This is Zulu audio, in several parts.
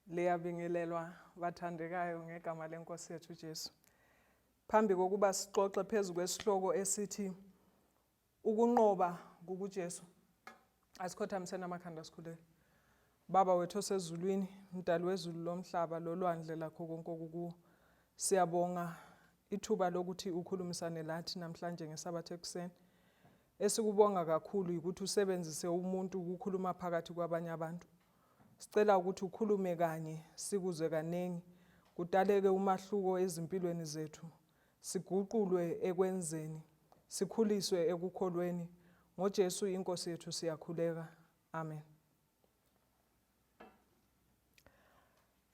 Liyabingelelwa bathandekayo ngegama lenkosi yethu uJesu. Phambi kokuba sixoxe phezu kwesihloko esithi ukunqoba kukuJesu. Asikhothamiseni amakhanda sikhuleke. Baba wethu osezulwini, mdali wezulu lomhlaba lolwandle lakho konke okukuwo. Siyabonga ithuba lokuthi ukhulumisane lathi namhlanje ngesabatha ekuseni. Esikubonga kakhulu yikuthi usebenzise umuntu ukukhuluma phakathi kwabanye abantu. Sicela ukuthi ukhulume kanye sikuzwe kaningi, kudaleke umahluko ezimpilweni zethu, siguqulwe ekwenzeni, sikhuliswe ekukholweni. NgoJesu iNkosi yethu siyakhuleka. Amen.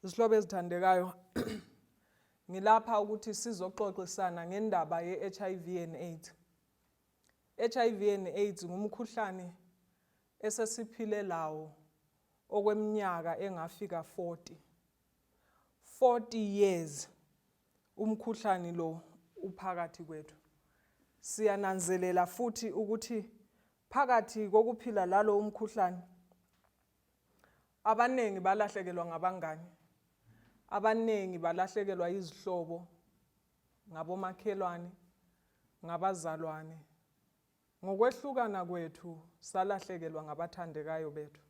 Zihlobo ezithandekayo, ngilapha ukuthi sizoxoxisana ngendaba ye-HIV and AIDS. HIV and AIDS ngumkhuhlane esesiphile lawo okweminyaka engafika 40. 40 years umkhuhlane lo uphakathi kwethu. Siyananzelela futhi ukuthi phakathi kokuphila lalo umkhuhlane abaningi balahlekelwa ngabangani, abaningi balahlekelwa izihlobo, ngabomakhelwane, ngabazalwane. Ngokwehlukana kwethu salahlekelwa ngabathandekayo bethu.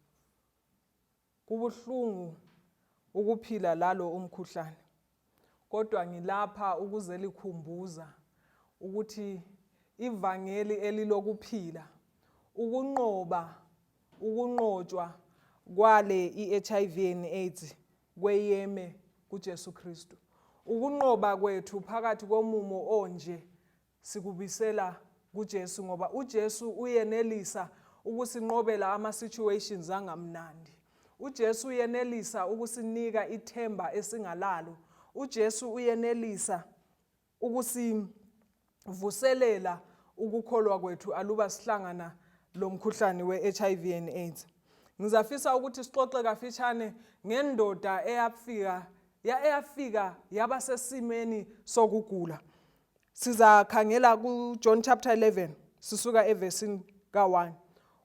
Kubuhlungu ukuphila lalo umkhuhlane, kodwa ngilapha ukuzelikhumbuza ukuthi ivangeli elilokuphila, ukunqoba ukunqotshwa kwale i-HIV and AIDS kweyeme kuJesu Kristu. Ukunqoba kwethu phakathi komumo onje sikubisela kuJesu ngoba uJesu uyenelisa ukusinqobela ama situations angamnandi. uJesu uyenelisa ukusinika ithemba esingalalo. uJesu uyenelisa ukusivuselela ukukholwa kwethu aluba sihlangana lo mkhuhlane we-HIV and AIDS. Ngizafisa ukuthi sixoxe kafishane ngendoda eyafika eyafika yaba sesimeni sokugula. Sizakhangela kuJohn chapter 11 sisuka evesini ka-1.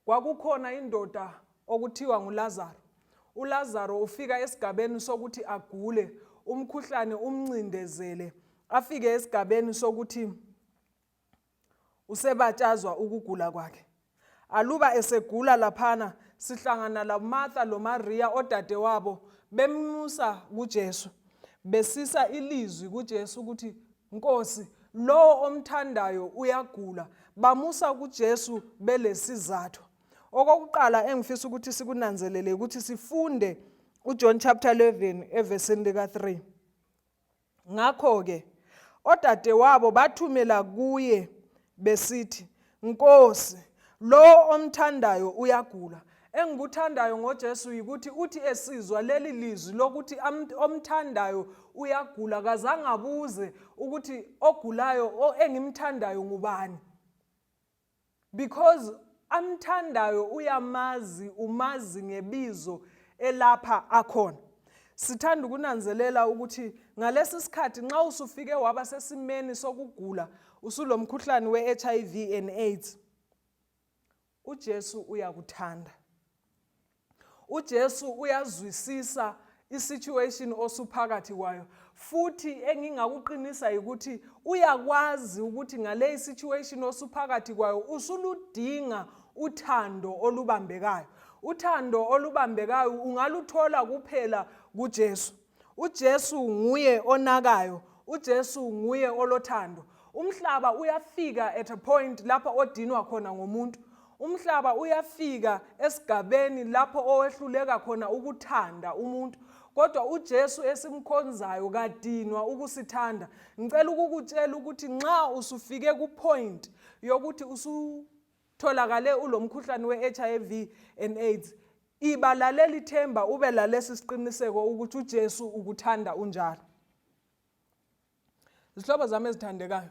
Kwakukhona indoda okuthiwa nguLazaro. ULazaro ufika esigabeni sokuthi agule, umkhuhlane umncindezele, afike esigabeni sokuthi usebatshazwa ukugula kwakhe. Aluba esegula laphana sihlangana laMartha loMaria odadewabo bemnxusa kuJesu besisa ilizwi kuJesu ukuthi Nkosi lowo omthandayo uyagula bamusa kuJesu belesizathu okokuqala engifisa ukuthi sikunanzelele ukuthi sifunde uJohn chapter 11 evesini lika 3 Ngakho-ke odadewabo bathumela kuye besithi, Nkosi, lowo omthandayo uyagula. Engikuthandayo ngoJesu yikuthi uthi esizwa leli lizwi lokuthi omthandayo uyagula, kazange abuze ukuthi ogulayo engimthandayo ngubani. Because amthandayo uyamazi umazi ngebizo elapha akhona. Sithanda ukunanzelela ukuthi ngalesi sikhathi nxa usufike waba sesimeni sokugula usulomkhuhlane we-HIV and AIDS uJesu uyakuthanda. uJesu uyazwisisa isituation osuphakathi kwayo futhi engingakuqinisa ukuthi uyakwazi ukuthi ngale situation osuphakathi kwayo usuludinga uthando olubambekayo uthando olubambekayo ungaluthola kuphela kuJesu uJesu nguye onakayo uJesu nguye olothando umhlaba uyafika at a point lapho odinwa khona ngomuntu umhlaba uyafika esigabeni lapho owehluleka khona ukuthanda umuntu kodwa uJesu esimkhonzayo kadinwa ukusithanda ngicela ukukutshela ukuthi nxa usufike ku point yokuthi usutholakale ulomkhuhlane we-HIV and AIDS iba laleli themba ube lalesi siqiniseko ukuthi uJesu ukuthanda unjalo Zihlobo zami ezithandekayo,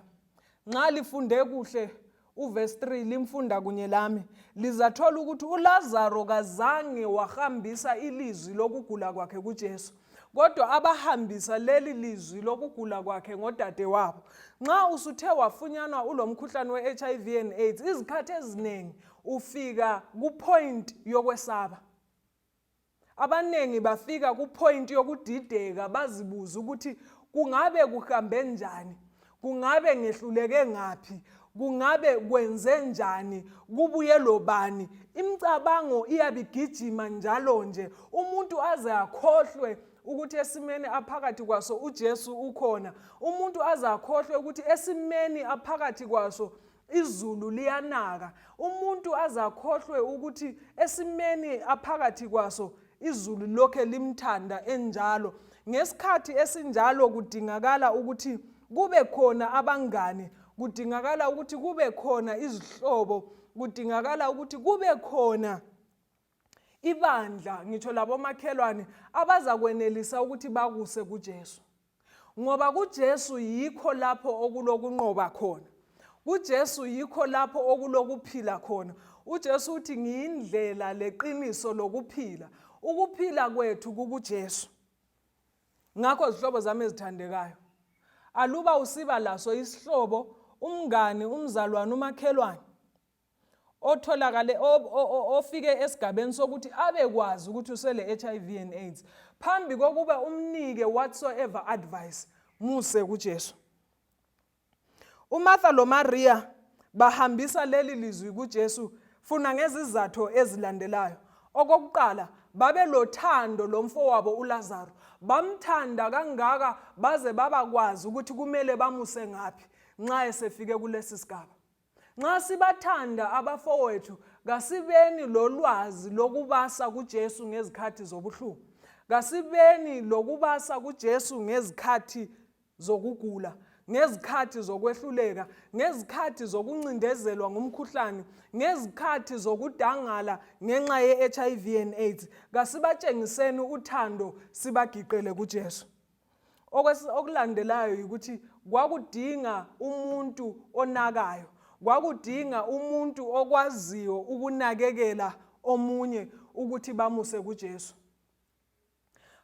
nxa lifunde kuhle uverse 3 limfunda kunye lami lizathola ukuthi uLazaro kazange wahambisa ilizwi lokugula kwakhe kuJesu kodwa abahambisa leli lizwi lokugula kwakhe ngodadewabo nxa usuthe wafunyanwa ulomkhuhlane we-HIV and AIDS izikhathi eziningi ufika kupoint yokwesaba. Abaningi bafika kupoint yokudideka bazibuze ukuthi kungabe kuhambe njani, kungabe ngehluleke ngaphi, kungabe kwenze njani, kubuye lobani. Imicabango iyabigijima njalo nje, umuntu aze akhohlwe ukuthi esimeni aphakathi kwaso uJesu ukhona. Umuntu aze akhohlwe ukuthi esimeni aphakathi kwaso izulu liyanaka. Umuntu aze akhohlwe ukuthi esimeni aphakathi kwaso izulu lokhe limthanda enjalo. Ngesikhathi esinjalo kudingakala ukuthi kube khona abangani, kudingakala ukuthi kube khona izihlobo, kudingakala ukuthi kube khona ibandla, ngitsho labomakhelwane abazakwenelisa ukuthi bakuse kuJesu. Ngoba kuJesu yikho lapho okulokunqoba khona. KuJesu yikho lapho okulokuphila khona. UJesu uthi ngiyindlela leqiniso lokuphila. Ukuphila kwethu kukuJesu. Ngakho zihlobo zami ezithandekayo, aluba usiba laso isihlobo, umngani, umzalwane, umakhelwane otholakale ofike esigabeni sokuthi abekwazi ukuthi usele HIV and AIDS, phambi kokuba umnike whatsoever advice, muse kuJesu. UMartha loMaria bahambisa leli lizwi kuJesu funa ngezizatho ezilandelayo. Okokuqala, babelothando lomfowabo uLazaro. Bamthanda kangaka baze babakwazi ukuthi kumele bamuse ngaphi nxa esefike kulesi sigaba. Nxa sibathanda abafowethu, kasibeni lolwazi lokubasa kuJesu ngezikhathi zobuhlungu. Kasibeni lokubasa kuJesu ngezikhathi zokugula, ngezikhathi zokwehluleka, ngezikhathi zokuncindezelwa ngumkhuhlane, ngezikhathi zokudangala ngenxa ye-HIV and AIDS. Kasibatshengiseni uthando sibagiqele kuJesu. Okulandelayo yikuthi kwakudinga umuntu onakayo, kwakudinga umuntu okwaziyo ukunakekela omunye ukuthi bamuse kuJesu.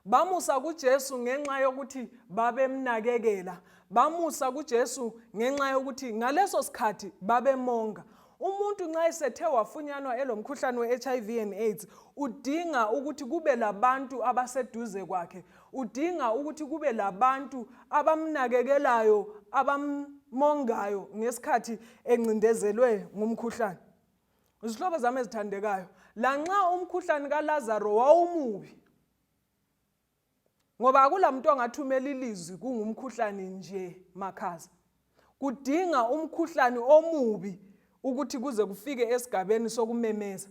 Bamusa kuJesu ngenxa yokuthi babemnakekela. Bamusa kuJesu ngenxa yokuthi ngaleso sikhathi babemonga. Umuntu nxa esethe wafunyanwa elomkhuhlane we-HIV and AIDS udinga ukuthi kube labantu abaseduze kwakhe. Udinga ukuthi kube labantu abamnakekelayo, abamongayo ngesikhathi encindezelwe ngumkhuhlane. Izihlobo zami ezithandekayo, lanxa umkhuhlane kaLazaro wawumubi, ngoba akula muntu ongathumela ilizwi kungumkhuhlane nje makhaza. Kudinga umkhuhlane omubi ukuthi kuze kufike esigabeni sokumemeza.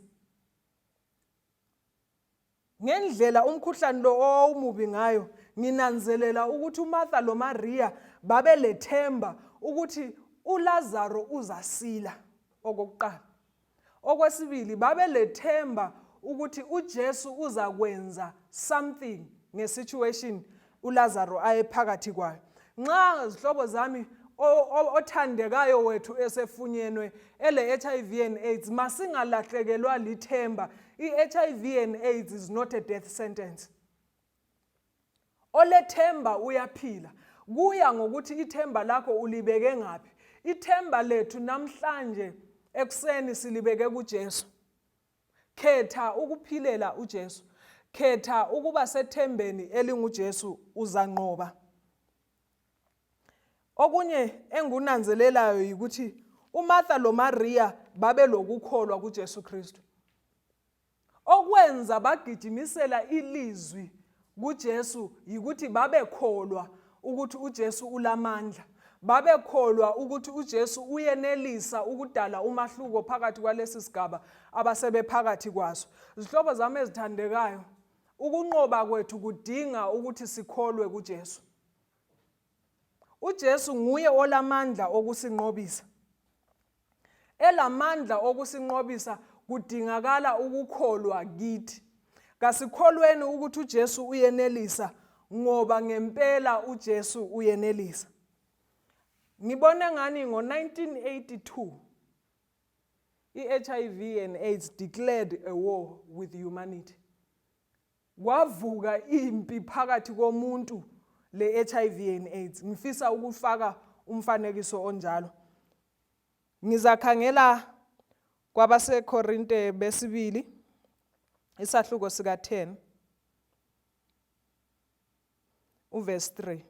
Ngendlela umkhuhlane lo owawumubi ngayo, nginanzelela ukuthi uMartha loMariya babelethemba ukuthi uLazaro uzasila okokuqala. Okwesibili, babelethemba ukuthi uJesu uzakwenza something ngesituation uLazaro ayephakathi kwayo. Nxa zihlobo zami othandekayo wethu esefunyenwe ele-HIV and AIDS, masingalahlekelwa lithemba. I-HIV and AIDS is not a death sentence. Olethemba uyaphila. Kuya ngokuthi ithemba lakho ulibeke ngaphi. Ithemba lethu namhlanje ekuseni silibeke kuJesu. Khetha ukuphilela uJesu. Khetha ukuba sethembeni elinguJesu uzanqoba. Okunye engikunanzelelayo yikuthi uMartha loMariya babelokukholwa kuJesu Kristu. Okwenza bagijimisela ilizwi kuJesu yikuthi babekholwa ukuthi uJesu ulamandla. Babekholwa ukuthi uJesu uyenelisa ukudala umahluko phakathi kwalesi sigaba abasebephakathi kwaso. Zihlobo zami ezithandekayo, ukunqoba kwethu kudinga ukuthi sikholwe kuJesu. UJesu nguye olamandla okusinqobisa. Elamandla okusinqobisa kudingakala ukukholwa kithi. Kasikholweni ukuthi uJesu uyenelisa ngoba ngempela uJesu uyenelisa. Ngibona ngani ngo-1982 i-HIV and AIDS declared a war with humanity. Kwavuka impi phakathi komuntu le-HIV and AIDS. Ngifisa ukufaka umfanekiso onjalo. Ngizakhangela kwabaseKorinte besibili isahluko sika-10. Uverse 3.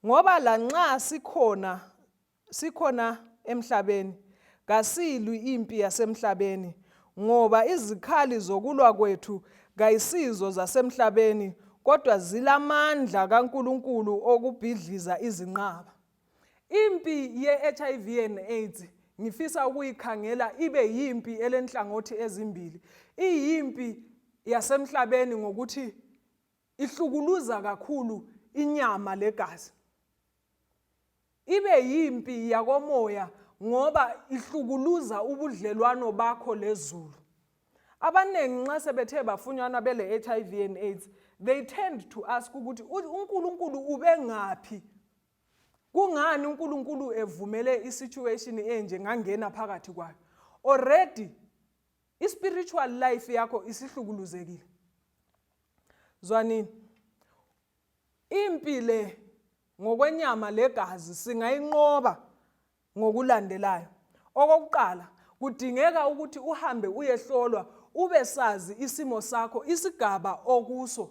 Ngoba lanxa sikhona sikhona emhlabeni kasilwi impi yasemhlabeni ngoba izikhali zokulwa kwethu kayisizo zasemhlabeni kodwa zilamandla kaNkulunkulu okubhidliza izinqaba. Impi ye-HIV and AIDS ngifisa ukuyikhangela ibe yimpi elenhlangothi ezimbili. Iyimpi yasemhlabeni ngokuthi ihlukuluza kakhulu inyama legazi. Ibe yimpi yakomoya ngoba ihlukuluza ubudlelwano bakho lezulu. Abaningi nxa sebethe bafunyanwa bele HIV and AIDS, they tend to ask ukuthi uNkulunkulu ubengaphi? Kungani uNkulunkulu evumele isituation enje ngangena phakathi kwayo? Already i-spiritual life yakho isihlukuluzekile. Zwanini. Impi le ngokwenyama legazi singayinqoba ngokulandelayo. Okokuqala, kudingeka ukuthi uhambe uyehlolwa ube sazi isimo sakho, isigaba okuso.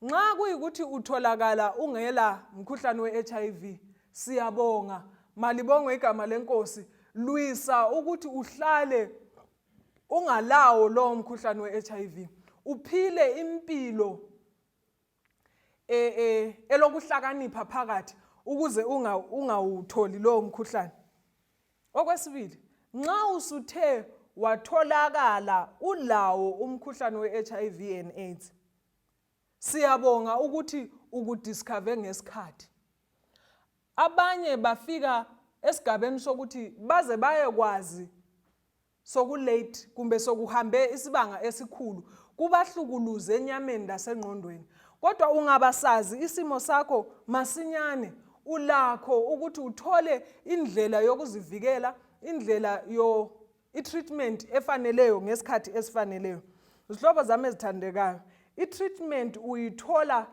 Nxa kuyikuthi utholakala ungela mkhuhlane we-HIV, siyabonga, malibongwe igama lenkosi, lwisa ukuthi uhlale ungalawo lowo mkhuhlane we-HIV, uphile impilo e, e, elokuhlakanipha phakathi ukuze ungawutholi lowo mkhuhlane. Okwesibili, nxa usuthe watholakala ulawo umkhuhlane we-HIV and AIDS, siyabonga ukuthi ukudiscover ngesikhathi. Abanye bafika esigabeni sokuthi baze bayekwazi sokulate kumbe sokuhambe isibanga esikhulu kubahlukuluze enyameni lasengqondweni kodwa ungabasazi isimo sakho masinyane ulakho ukuthi uthole indlela yokuzivikela indlela yo i-treatment efaneleyo ngesikhathi esifaneleyo zihlobo zami ezithandekayo i-treatment uyithola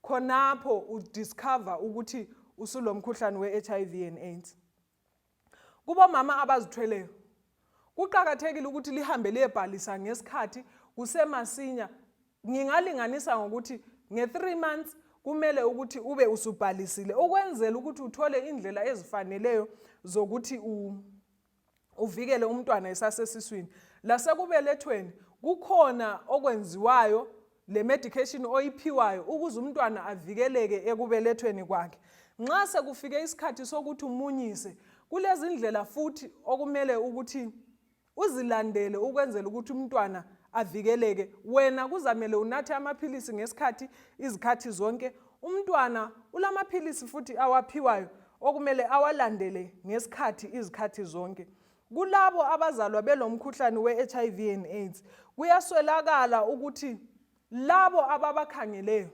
khonapho udiscover ukuthi usulomkhuhlane we-HIV and AIDS Kubomama abazithweleyo kuqakathekile ukuthi lihambe liyebhalisa ngesikhathi kusemasinya. Ngingalinganisa ngokuthi nge-3 months kumele ukuthi ube usubhalisile ukwenzela ukuthi uthole indlela ezifaneleyo zokuthi uvikele umntwana esasesiswini. Lasekubelethweni kukhona okwenziwayo le medication oyiphiwayo ukuze umntwana avikeleke ekubelethweni kwakhe. Nxa sekufike isikhathi sokuthi umunyise, kulezindlela futhi okumele ukuthi uzilandele ukwenzela ukuthi umntwana avikeleke. Wena kuzamele unathe amaphilisi ngesikhathi izikhathi zonke. Umntwana ulamaphilisi futhi awaphiwayo okumele awalandele ngesikhathi izikhathi zonke. Kulabo abazalwa belomkhuhlane we-HIV and AIDS, kuyaswelakala ukuthi labo ababakhangeleyo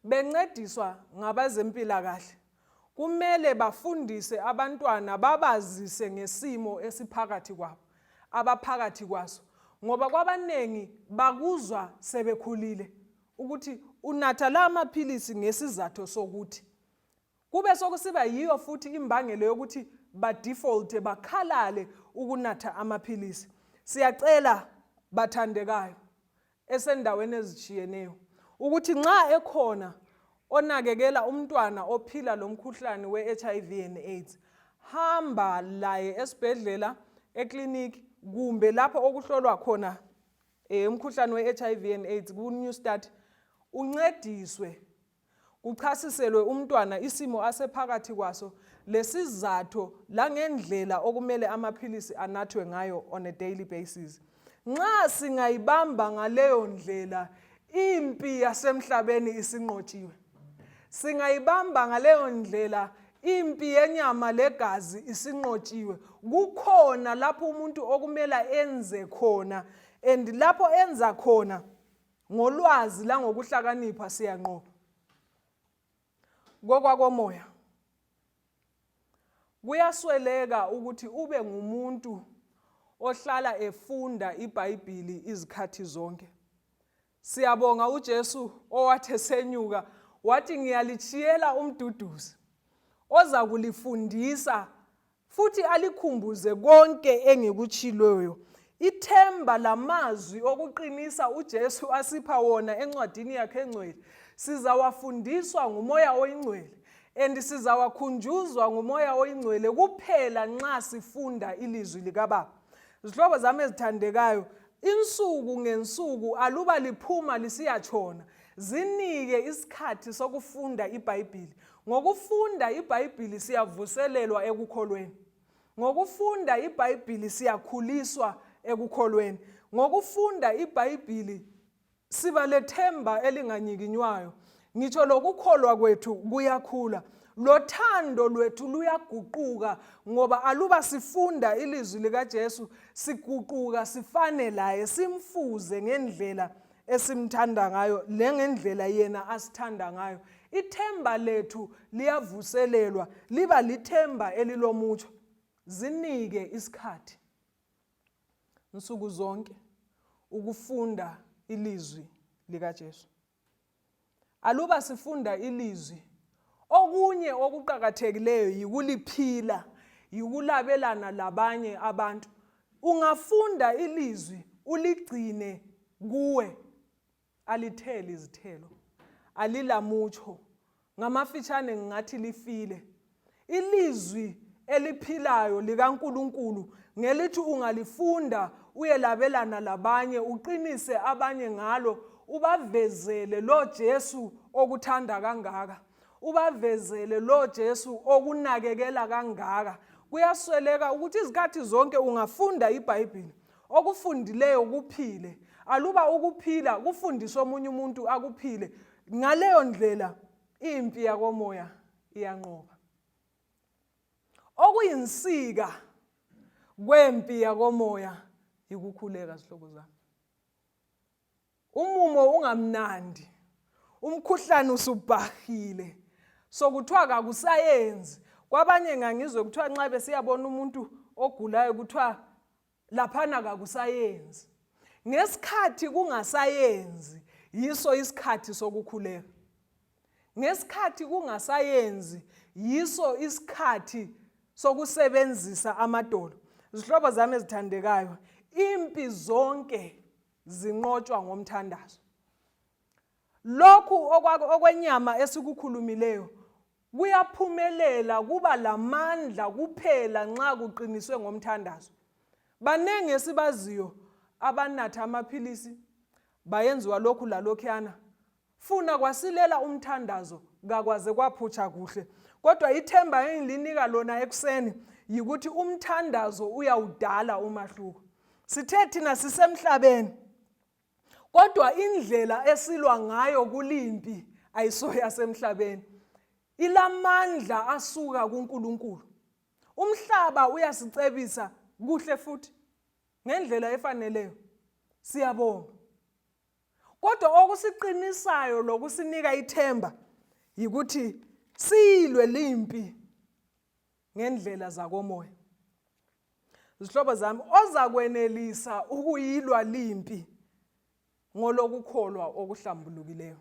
bencediswa ngabezempilakahle kumele bafundise abantwana babazise ngesimo esiphakathi kwabo abaphakathi kwaso ngoba kwabaningi bakuzwa sebekhulile ukuthi unatha la maphilisi ngesizatho sokuthi Kube sokusiba yiyo futhi imbangela yokuthi badefault bakhalale ukunatha amaphilisi. Siyacela bathandekayo esendaweni ezitshiyeneyo ukuthi nxa ekhona onakekela umntwana ophila lomkhuhlane we-HIV and AIDS, hamba laye esibhedlela, ekliniki kumbe lapho okuhlolwa khona umkhuhlane we-HIV and AIDS ku-New Start, uncediswe Kuchasiselwe umntwana isimo asephakathi kwaso lesizatho langendlela okumele amaphilisi anathwe ngayo on a daily basis. Nxa singayibamba ngaleyo ndlela impi yasemhlabeni isinqotshiwe. Singayibamba ngaleyo ndlela impi yenyama legazi isinqotshiwe. Kukhona lapho umuntu okumele enze khona and lapho enza khona Ngolwazi langokuhlakanipha siyanqoba. Kokwakomoya kuyasweleka ukuthi ube ngumuntu ohlala efunda iBhayibhili izikhathi zonke. Siyabonga uJesu owathi esenyuka wathi ngiyalitshiyela umduduzi oza kulifundisa futhi alikhumbuze konke engikutshiloyo. Ithemba lamazwi okuqinisa uJesu asipha wona encwadini yakhe engcwele sizawafundiswa nguMoya oyiNgcwele and sizawakhunjuzwa nguMoya oyiNgcwele kuphela nxa sifunda ilizwi likaBaba. Zihlobo zami ezithandekayo, insuku ngensuku aluba liphuma lisiyatshona, zinike isikhathi sokufunda iBhayibhili. Ngokufunda iBhayibhili siyavuselelwa ekukholweni. Ngokufunda iBhayibhili siyakhuliswa ekukholweni. Ngokufunda iBhayibhili siba lethemba elinganyikinywayo. Ngitsho lokukholwa kwethu kuyakhula. Lothando lwethu luyaguquka ngoba aluba sifunda ilizwi likaJesu siguquka sifane laye simfuze ngendlela esimthanda ngayo lengendlela yena asithanda ngayo. Ithemba lethu liyavuselelwa liba lithemba elilomutsho. Zinike isikhathi nsuku zonke ukufunda ilizwi likaJesu. Aluba sifunda ilizwi, okunye okuqakathekileyo yikuliphila, yikulabelana labanye abantu. Ungafunda ilizwi uligcine kuwe, alitheli izithelo, alilamutsho. Ngamafitshane ngingathi lifile. Ilizwi eliphilayo likaNkulunkulu ngelithi ungalifunda uyelabelana labanye, uqinise abanye ngalo, ubavezele lo Jesu okuthanda kangaka, ubavezele lo Jesu okunakekela kangaka. Kuyasweleka ukuthi izikhathi zonke ungafunda iBhayibhili, okufundileyo kuphile. Aluba ukuphila kufundiswe omunye umuntu akuphile, ngaleyo ndlela impi yakomoya iyanqoba. Okuyinsika kwempi yakomoya yikukhuleka zihlobo zami. Umumo ungamnandi, umkhuhlane usubhahile, sokuthiwa kakusayenzi. Kwabanye ngangizwe kuthiwa nxa besiyabona umuntu ogulayo kuthiwa laphana kakusayenzi. Ngesikhathi kungasayenzi yiso isikhathi sokukhuleka. Ngesikhathi kungasayenzi yiso isikhathi sokusebenzisa amadolo. Zihlobo zami ezithandekayo, impi zonke zinqotshwa ngomthandazo. Lokhu okwenyama esikukhulumileyo kuyaphumelela kuba lamandla kuphela nxa kuqiniswe ngomthandazo. Baningi esibaziyo abanatha amaphilisi bayenziwa lokhu lalokhuyana funa kwasilela umthandazo kakwaze kwaphutsha kuhle kodwa ithemba engilinika lona ekuseni yikuthi umthandazo uyawudala umahluko sithe thina sisemhlabeni kodwa indlela esilwa ngayo kulimpi ayisoyasemhlabeni ilamandla asuka kuNkulunkulu umhlaba uyasicebisa kuhle futhi ngendlela efaneleyo siyabonga kodwa okusiqinisayo lokusinika ithemba yikuthi siyilwe limpi ngendlela zakomoya zihlobo zami ozakwenelisa ukuyilwa limpi ngolokukholwa okuhlambulukileyo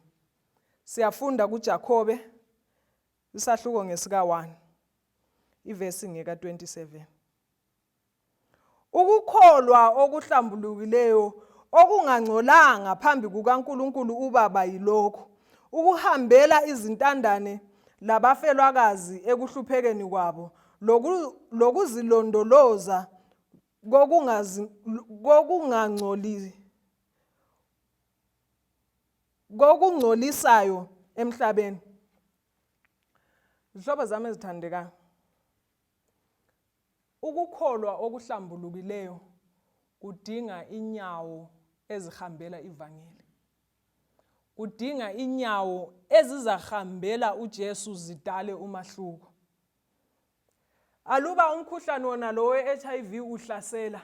siyafunda kuJakobe isahluko ngesika 1 ivesi ngeka 27 Ukukholwa okuhlambulukileyo okungangcolanga phambi kukaNkulunkulu uBaba yilokhu, ukuhambela izintandane labafelwakazi ekuhluphekeni kwabo, lokuzilondoloza kokungangcoli kokungcolisayo emhlabeni. Zihlobo zami ezithandekayo, Ukukholwa okuhlambulukileyo kudinga inyawo ezihambela ivangeli. Kudinga inyawo ezizahambela uJesu zidale umahluko. Aluba umkhuhlane wona lo we-HIV uhlasela,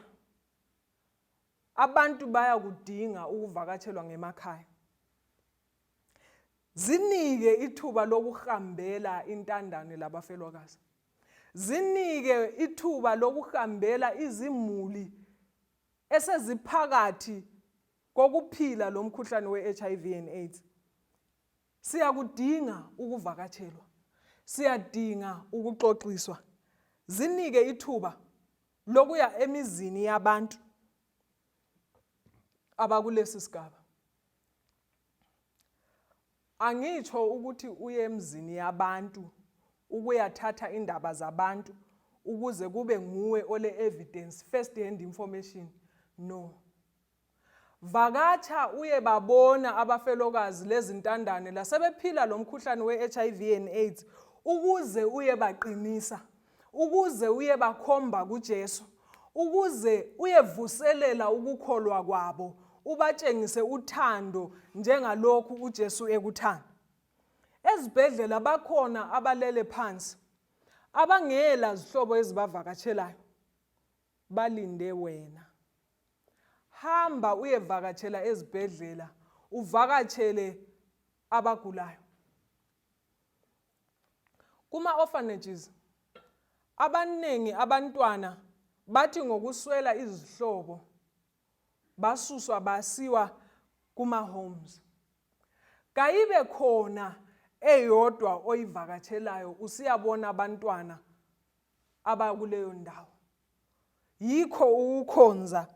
abantu bayakudinga ukuvakatshelwa ngemakhaya. Zinike ithuba lokuhambela intandane labafelwakazi. Zinike ithuba lokuhambela izimuli eseziphakathi kokuphila lo mkhuhlane we-HIV and AIDS. Siyakudinga ukuvakatshelwa. Siyadinga ukuxoxiswa. Zinike ithuba lokuya emizini yabantu. abakulesi sigaba. Angitsho ukuthi uye emzini yabantu ukuyathatha indaba zabantu ukuze kube nguwe ole evidence, first hand information. No. Vakatsha uyebabona abafelokazi lezintandane lasebephila lo mkhuhlane we-HIV and AIDS ukuze uyebaqinisa, ukuze uyebakhomba kuJesu, ukuze uyevuselela ukukholwa kwabo, ubatshengise uthando njengalokhu uJesu ekuthanda. Ezibhedlela bakhona abalele phansi, abangela zihlobo ezibavakatshelayo, balinde wena. Hamba uyevakatshela ezibhedlela, uvakatshele abagulayo. Kuma-orphanages, abaningi abantwana bathi ngokuswela izihlobo basuswa basiwa kuma-homes. Kayibe khona eyodwa oyivakatshelayo usiyabona abantwana abakuleyo ndawo. Yikho ukukhonza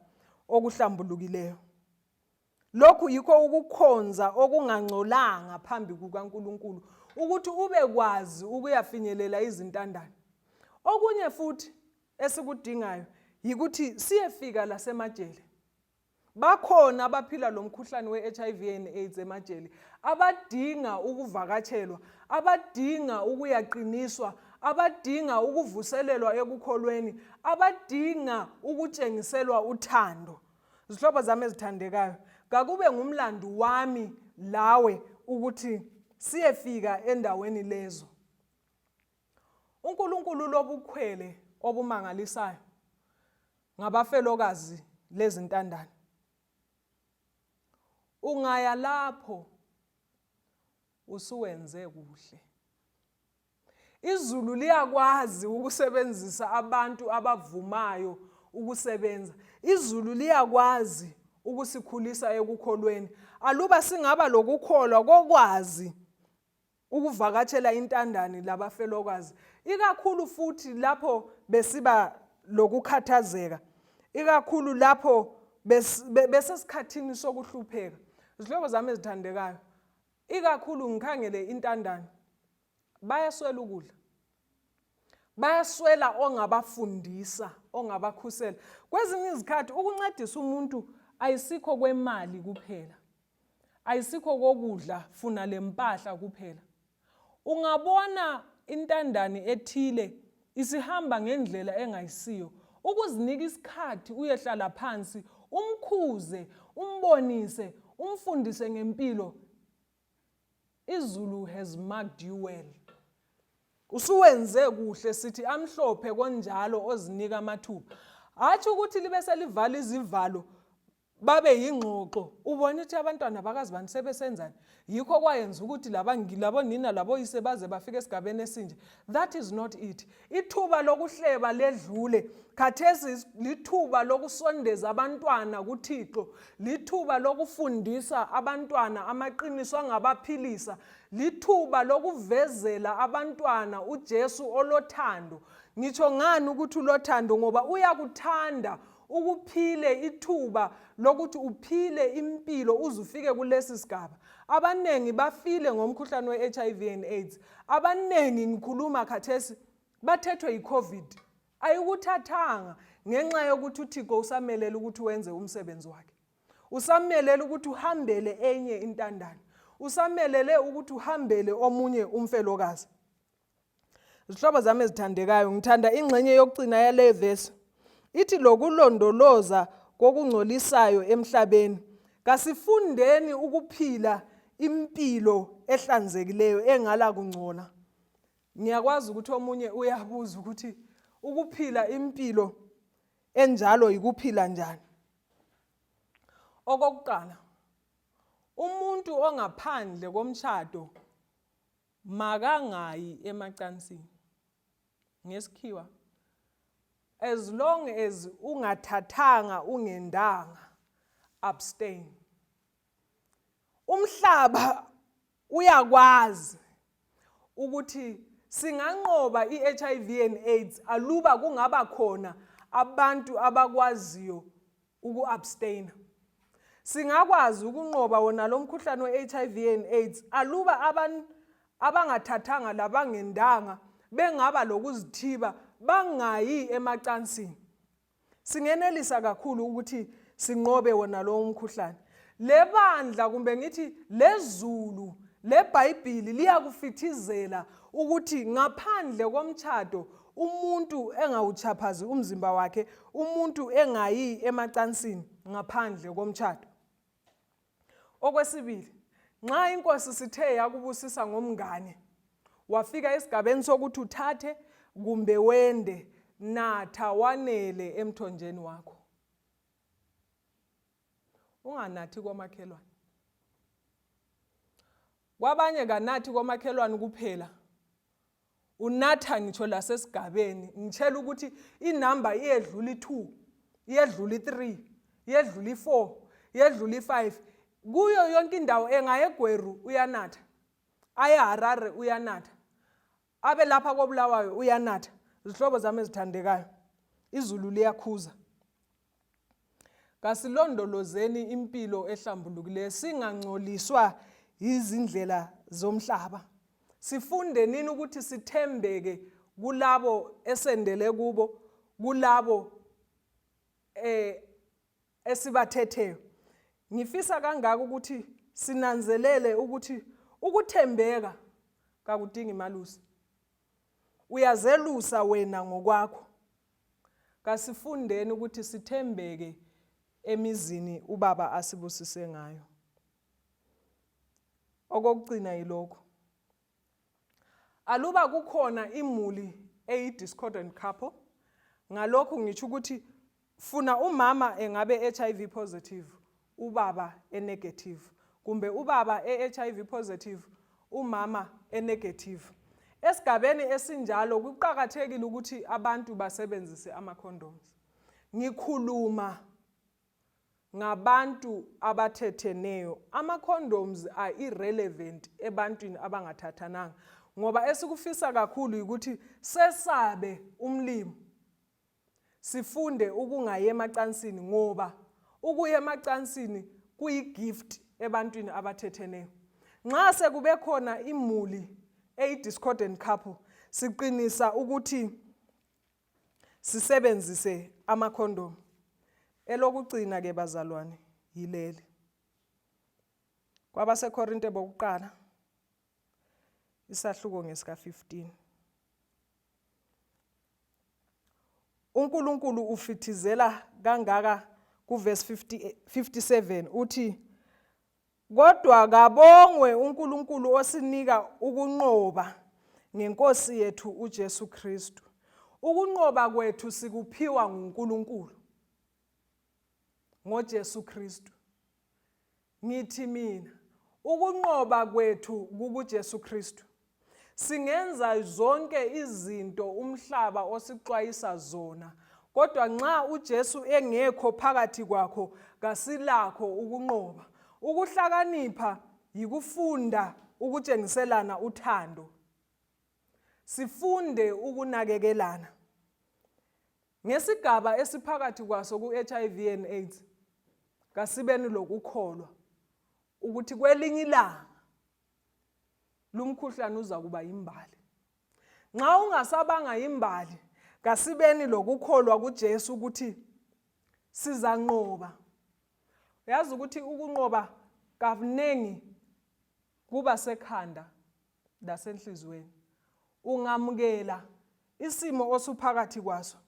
okuhlambulukileyo. Lokhu yikho ukukhonza okungangcolanga phambi kukaNkulunkulu, ukuthi ubekwazi ukuyafinyelela izintandane. Okunye futhi esikudingayo yikuthi siyefika lasemajele. Bakhona abaphila lo mkhuhlane we-HIV and AIDS emajele abadinga ukuvakatshelwa, abadinga ukuyaqiniswa, abadinga ukuvuselelwa ekukholweni, abadinga ukutshengiselwa uthando. Zihlobo zami ezithandekayo, kakube ngumlandu wami lawe ukuthi siyefika endaweni lezo. UNkulunkulu ulobukhwele obumangalisayo ngabafelokazi lezintandane. Ungaya lapho usuwenze kuhle. Izulu liyakwazi ukusebenzisa abantu abavumayo ukusebenza. Izulu liyakwazi ukusikhulisa ekukholweni. Aluba singaba lokukholwa kokwazi ukuvakatshela intandane labafelokazi, ikakhulu futhi lapho besiba lokukhathazeka, ikakhulu lapho besesikhathini sokuhlupheka. Zihlobo zami ezithandekayo, ikakhulu ngikhangele intandane, bayaswela ukudla, bayaswela ongabafundisa, ongabakhusela. Kwezinye izikhathi ukuncedisa umuntu ayisikho kwemali kuphela, ayisikho kokudla funa lempahla kuphela. Ungabona intandane ethile isihamba ngendlela engayisiyo, ukuzinika isikhathi uyehlala phansi umkhuze, umbonise, umfundise ngempilo. Izulu has marked you well. Usuwenze kuhle sithi amhlophe konjalo ozinika amathuba. Hatshi ukuthi libe selivala izivalo babe yingxoxo ubona ukuthi abantwana bakazibani sebesenzani yikho kwayenza ukuthi labonina laboyise baze bafike esigabeni esinje. That is not it. Ithuba lokuhleba ledlule khathesi, lithuba lokusondeza abantwana kuThixo, lithuba lokufundisa abantwana amaqiniso angabaphilisa, lithuba lokuvezela abantwana uJesu olothando. Ngitsho ngani ukuthi ulothando? Ngoba uyakuthanda ukuphile ithuba lokuthi uphile impilo uze ufike kulesi sigaba. Abaningi bafile ngomkhuhlane we-HIV and AIDS. Abaningi ngikhuluma khathesi bathethwe yi-COVID. Ayikuthathanga ngenxa yokuthi uThixo usamelele ukuthi wenze umsebenzi wakhe. Usamelele ukuthi uhambele enye intandane. Usamelele ukuthi uhambele omunye umfelokazi. Zihlobo zami ezithandekayo, ngithanda ingxenye yokugcina yale vesi. Ithi lokulondoloza kokungcolisayo emhlabeni. Kasifundeni ukuphila impilo ehlanzekileyo engala kungcola. Ngiyakwazi ukuthi omunye uyabuza ukuthi ukuphila impilo enjalo yikuphila njani. Okokuqala, umuntu ongaphandle komshado makangayi emacansini. Ngesikhiwa, as long as ungathathanga ungendanga, abstain. Umhlaba uyakwazi ukuthi singanqoba i-HIV and AIDS aluba kungaba khona abantu abakwaziyo uku-abstaina. Singakwazi ukunqoba wona lo mkhuhlane we-HIV and AIDS aluba abangathathanga labangendanga bengaba lokuzithiba bangayi emacansini. Singenelisa kakhulu ukuthi sinqobe wona lowo mkhuhlane. Lebandla kumbe ngithi lezulu leBhayibhili liyakufithizela ukuthi ngaphandle komtshado umuntu engawuchaphazi umzimba wakhe, umuntu engayi emacansini ngaphandle komtshado. Okwesibili, nxa inkosi sithe yakubusisa ngomngane, wafika esigabeni sokuthi uthathe kumbe wende, natha wanele emthonjeni wakho. Unganathi komakhelwane. Kwabanye kanathi komakhelwane kuphela, unatha ngitsho lasesigabeni ngitshela ukuthi inamba iyedlula i-2 iyedlula i-3 iyedlula i-4 iyedlula i-5 kuyo yonke indawo engaye egweru uyanatha aye harare uyanatha abe lapha kobulawayo uyanatha zihlobo zami ezithandekayo izulu liyakhuza Kasilondolozeni impilo ehlambulukileyo singangcoliswa yizindlela zomhlaba. Sifunde nini ukuthi sithembeke kulabo esendele kubo, kulabo eh esibathetheyo. Ngifisa kangaka ukuthi sinanzelele ukuthi ukuthembeka kakudingi malusi. Uyazelusa wena ngokwakho. Kasifundeni ukuthi sithembeke emizini ubaba asibusise ngayo. Okokugcina yilokhu. Aluba kukhona imuli eyi-discordant couple, ngalokhu ngitsho ukuthi Funa umama engabe HIV positive ubaba e negative kumbe ubaba e HIV positive umama e negative. Esigabeni esinjalo kuqakathekile ukuthi abantu basebenzise ama condoms. Ngikhuluma ngabantu abathetheneyo. Ama condoms are irrelevant ebantwini abangathathananga ngoba esikufisa kakhulu yikuthi sesabe umlimi Sifunde ukungayi emacansini ngoba ukuya emacansini kuyi-gift ebantwini abathetheneyo. Nxa sekube khona imuli eyi-discordant couple, siqinisa ukuthi sisebenzise amakhondomu. Elokugcina ke bazalwane yileli. KwabaseKorinte bokuqala isahluko ngesika-15. uNkulunkulu ufithizela kangaka kuverse 57 uthi kodwa kabongwe uNkulunkulu osinika ukunqoba ngenkosi yethu uJesu Kristu. Ukunqoba kwethu sikuphiwa nguNkulunkulu ngoJesu Kristu. Ngithi mina ukunqoba kwethu kukuJesu Kristu. Singenza zonke izinto umhlaba osixwayisa zona, kodwa nxa uJesu engekho phakathi kwakho kasilakho ukunqoba. Ukuhlakanipha yikufunda ukutshengiselana uthando. Sifunde ukunakekelana. Ngesigaba esiphakathi kwaso ku-HIV and AIDS, kasibeni lokukholwa ukuthi kwelinye ilanga lumkhuhlane uza kuba yimbali. Nxa ungasabanga yimbali, kasibeni lokukholwa kuJesu ukuthi sizanqoba. Uyazi ukuthi ukunqoba kaningi kuba sekhanda lasenhliziyweni. Ungamukela isimo osuphakathi kwaso,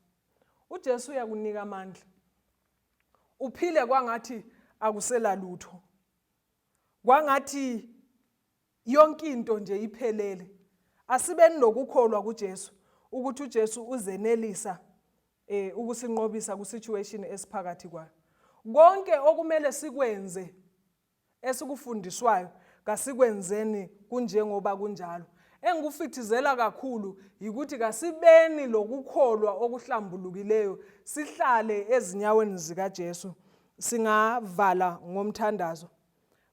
uJesu uyakunika amandla. Uphile kwangathi akusela lutho. Kwangathi yonke into nje iphelele. Asibeni nokukholwa kuJesu ukuthi uJesu uzenelisa eh ukusinqobisa ku situation esiphakathi kwayo. Konke okumele sikwenze esikufundiswayo kasikwenzeni kunjengoba kunjalo. Engikufithizela kakhulu yikuthi kasibeni lokukholwa okuhlambulukileyo sihlale ezinyaweni zikaJesu. Singavala ngomthandazo.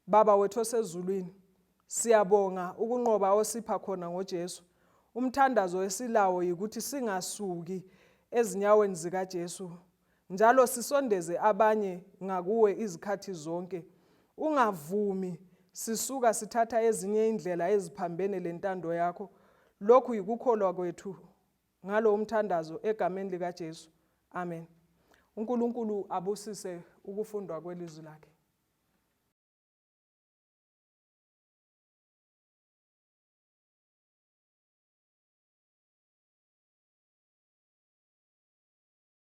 Baba wethu osezulwini, siyabonga ukunqoba osipha khona ngoJesu. Umthandazo esilawo yikuthi singasuki ezinyaweni zikaJesu. Njalo sisondeze abanye ngakuwe izikhathi zonke. Ungavumi sisuka sithatha ezinye indlela eziphambene lentando yakho. Lokhu yikukholwa kwethu ngalo umthandazo egameni likaJesu. Amen. UNkulunkulu abusise ukufundwa kwelizwi lakhe.